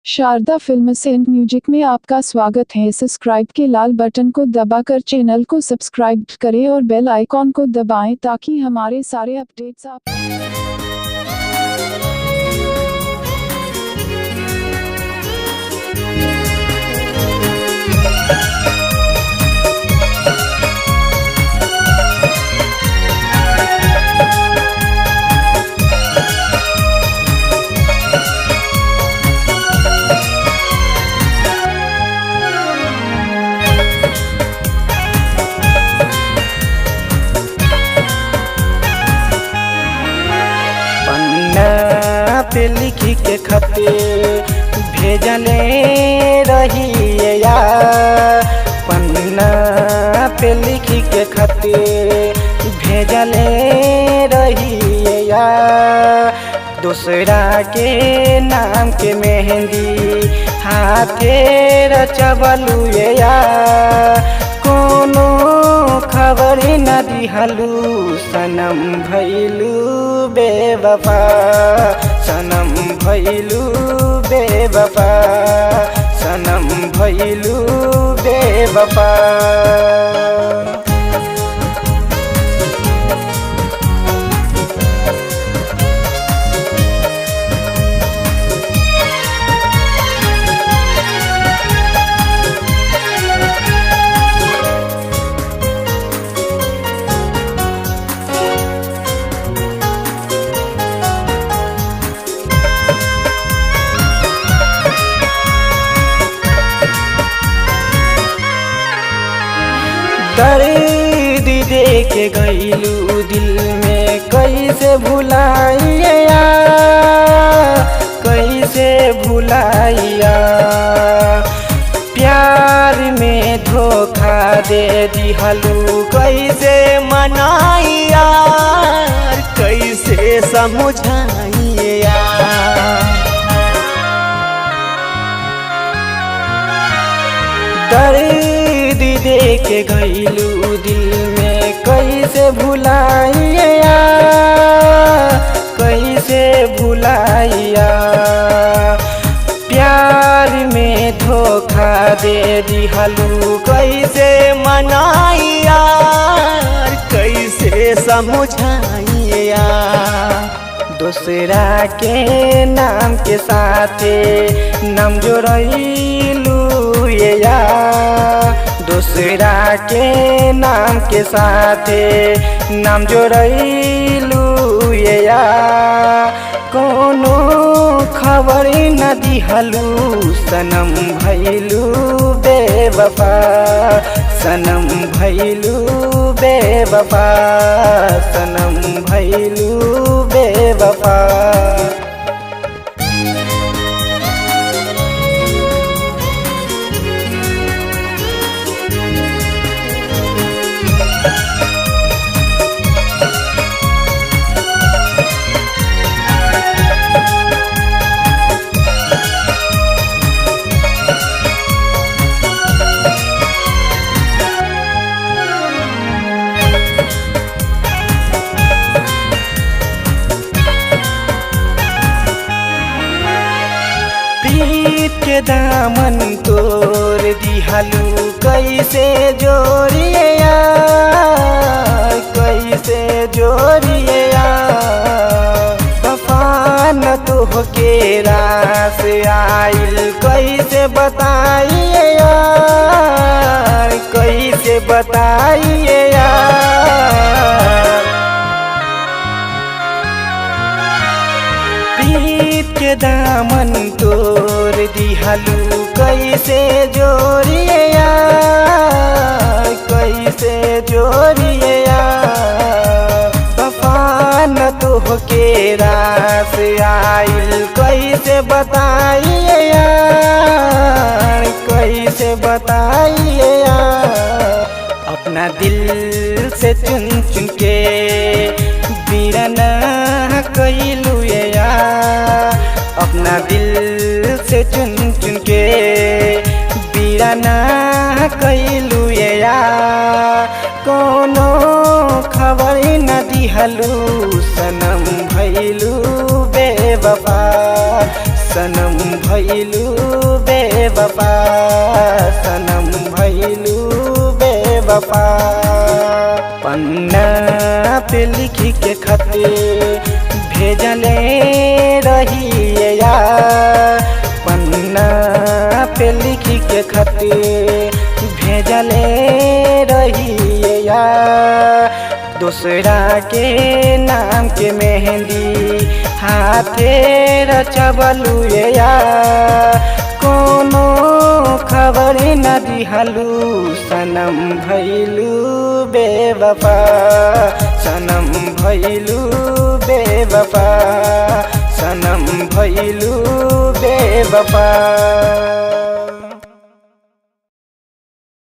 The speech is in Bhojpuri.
शारदा फिल्म्स एंड म्यूजिक में आपका स्वागत है। सब्सक्राइब के लाल बटन को दबाकर चैनल को सब्सक्राइब करें और बेल आइकॉन को दबाएं ताकि हमारे सारे अपडेट्स आप पे लिखी के खते भेजले रही पन्ना पे लिखी के खते भेजले रही दूसरा के नाम के मेहंदी हाथे रचबलू कोनो खबर न दिहलू सनम भैलू बेवफा, सनम भैलू बेवफा, सनम भैलू बेवफा। दर्द दे के गईलू दिल में कैसे भुलाइया, कैसे भुलाइया। प्यार में धोखा दे दिहलू कैसे मनाइया, कैसे समझाइया। दर्द दे के गईलू दिल में कैसे भुलाइया, कैसे भुलाइया। प्यार में धोखा दे दिहलू कैसे मनाइया, कैसे समझाइया। दूसरा के नाम के साथे नाम जोड़लू या, दूसरा के नाम के साथे नाम जोड़लू या। कोनो खबर न दिहलू सनम भैलू बेवफा, सनम भैलू बेवफा, सनम भैलू बेवफा। प्रीत के दामन तोर दिहलू कैसे जोड़िया, कैसे जोड़िया। वफा न तोहके रास आइल कैसे बताइया, कैसे बताइया। प्रीत के दामन तोर दिहलू कैसे जोड़िया, कैसे जोड़िया। वफा न तोहके रास आइल कैसे बताइया, कैसे बताइया। अपना दिल से चुन चुन के बीराना कैलू, अपना दिल से चुन चुन के बीराना कैलू। कोनो खबर न दिहलू सनम भैलू बेवफा, सनम भैलू बेवफा, सनम भैलू बेवफा। पन्ना पे लिख के खते भेजले रही यार, पन्ना पे लिख के खते भेजले रही यार। दूसरा के नाम के मेहंदी हाथे रचबलू यार, कोनो खबर न दिहलू सनम भैलू बेवफा, सनम भैलू बेवफा, सनम भैलू बेवफा।